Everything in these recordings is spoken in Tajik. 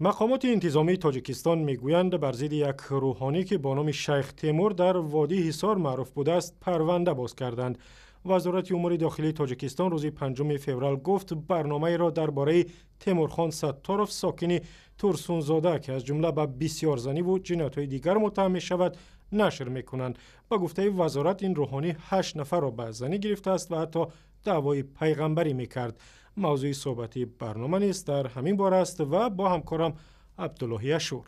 Мақомоти интизомии Тоҷикистон мегӯянд, бар зидди як рӯҳонӣ, ки бо номи Шайх Темур дар водии Ҳисор маъруф будааст, парванда боз карданд. Вазорати умури дохилии Тоҷикистон рӯзи 5 феврал гуфт, барномаеро дар бораи Темурхон Сатторов, сокини Турсунзода, ки аз ҷумла ба бисёрзаниву ҷиноятҳои дигар муттаҳам мешавад, нашр мекунанд. Ба гуфтаи вазорат, ин рӯҳонӣ 8 нафарро ба занӣ гирифтааст ва ҳатто даъвои пайғамбарӣ мекард. Мавзӯи суҳбати барнома низ дар ҳамин бора аст ва бо ҳамкорам Абдуллоҳи Ашур.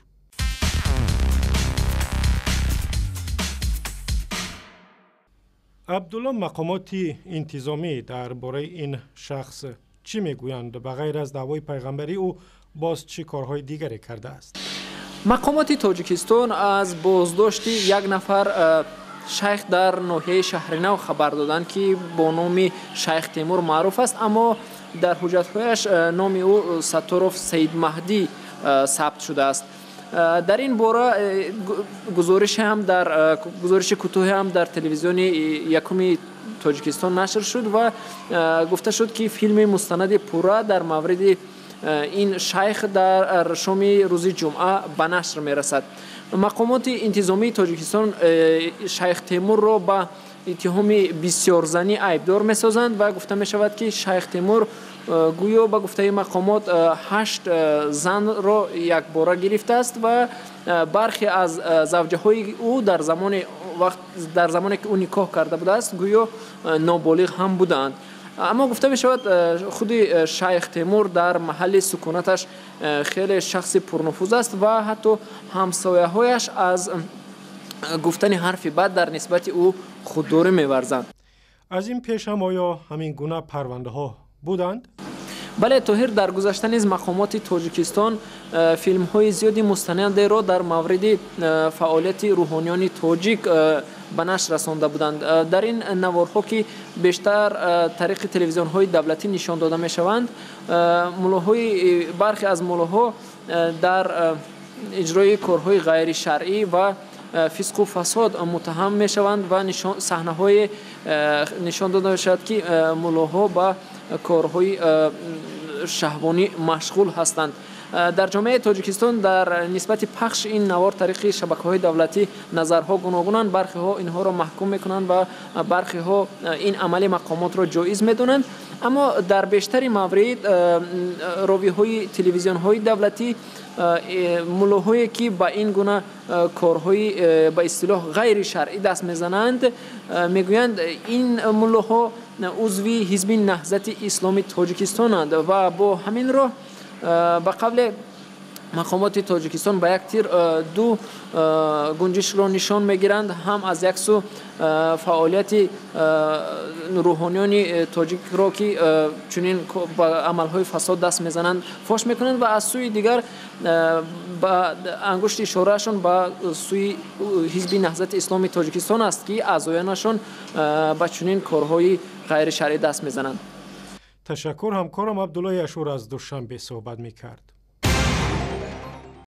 Абдулло, мақомоти интизомӣ дар бораи ин шахс чӣ мегӯянд? Ба ғайр аз даъвои пайғамбарӣ ӯ боз чӣ корҳои дигаре кардааст? Мақомоти Тоҷикистон аз боздошти як нафар шайх дар ноҳияи Шаҳринав хабар доданд, ки бо номи Шайх Темур маъруф аст, аммо дар ҳуҷҷатҳояш номи ӯ Сатторов Саидмаҳдӣ сабт шудааст. Дар ин бора гузориши кӯтоҳе ҳам дар телевизиони якуми Тоҷикистон нашр шуд ва гуфта шуд, ки филми мустанади пурра дар мавриди ин шайх дар шоми рӯзи ҷумъа ба нашр мерасад. Мақомоти интизомии Тоҷикистон Шайх Темурро ба иттиҳоми бисёрзанӣ айбдор месозанд ва гуфта мешавад, ки Шайх Темур гӯё ба гуфтаи мақомот 8 занро якбора гирифтааст ва бархе аз завҷаҳои ӯ дар замоне ки ӯ никоҳ карда будааст, гӯё ноболиғ ҳам буданд. Аммо гуфта мешавад, худи Шайх Темур дар маҳалли сукунаташ хеле шахси пурнуфуз аст ва ҳатто ҳамсояҳояш аз гуфтани ҳарфи бад дар нисбати ӯ худдорӣ меварзанд. Аз ин пеш ҳам оё ҳамин гуна парвандаҳо буданд? Бале, Тоҳир, дар гузашта низ мақомоти Тоҷикистон филмҳои зиёди мустанадеро дар мавриди фаъолияти рӯҳониёни тоҷик ба нашр расонда буданд. Дар ин наворҳо, ки бештар тариқи телевизионҳои давлатӣ нишон дода мешаванд, бархе аз муллоҳо дар иҷрои корҳои ғайришаръӣ ва фисқу фасод муттаҳам мешаванд ва саҳнаҳое нишон дода мешавад, ки муллоҳо ба корҳои шаҳвонӣ машғул ҳастанд. Дар ҷомеаи Тоҷикистон дар нисбати пахши ин навор тариқи шабакаҳои давлатӣ назарҳо гуногунанд. Бархеҳо инҳоро маҳкум мекунанд ва бархеҳо ин амали мақомотро ҷоиз медонанд. Аммо дар бештари маврид ровиҳои телевизионҳои давлатӣ муллоҳое ки ба ин гуна корҳои ба истилоҳ ғайришаръӣ даст мезананд, мегӯянд, ин муллоҳо узви ҳизби Наҳзати Исломи Тоҷикистонанд ва бо ҳамин роҳ ба қавле мақомоти Тоҷикистон ба як тир ду гунҷишро нишон мегиранд. Ҳам аз як сӯ фаъолияти рӯҳониёни тоҷикро, ки чунин ба амалҳои фасод даст мезананд, фош мекунанд ва аз сӯи дигар ба ангушти ишораашон ба сӯи ҳизби Наҳзати Исломи Тоҷикистон аст, ки аъзоёнашон ба чунин корҳои ғайришаръӣ даст мезананд. Ташаккур, ҳамкорам Абдуллоҳи Ашур аз Душанбе суҳбат мекард.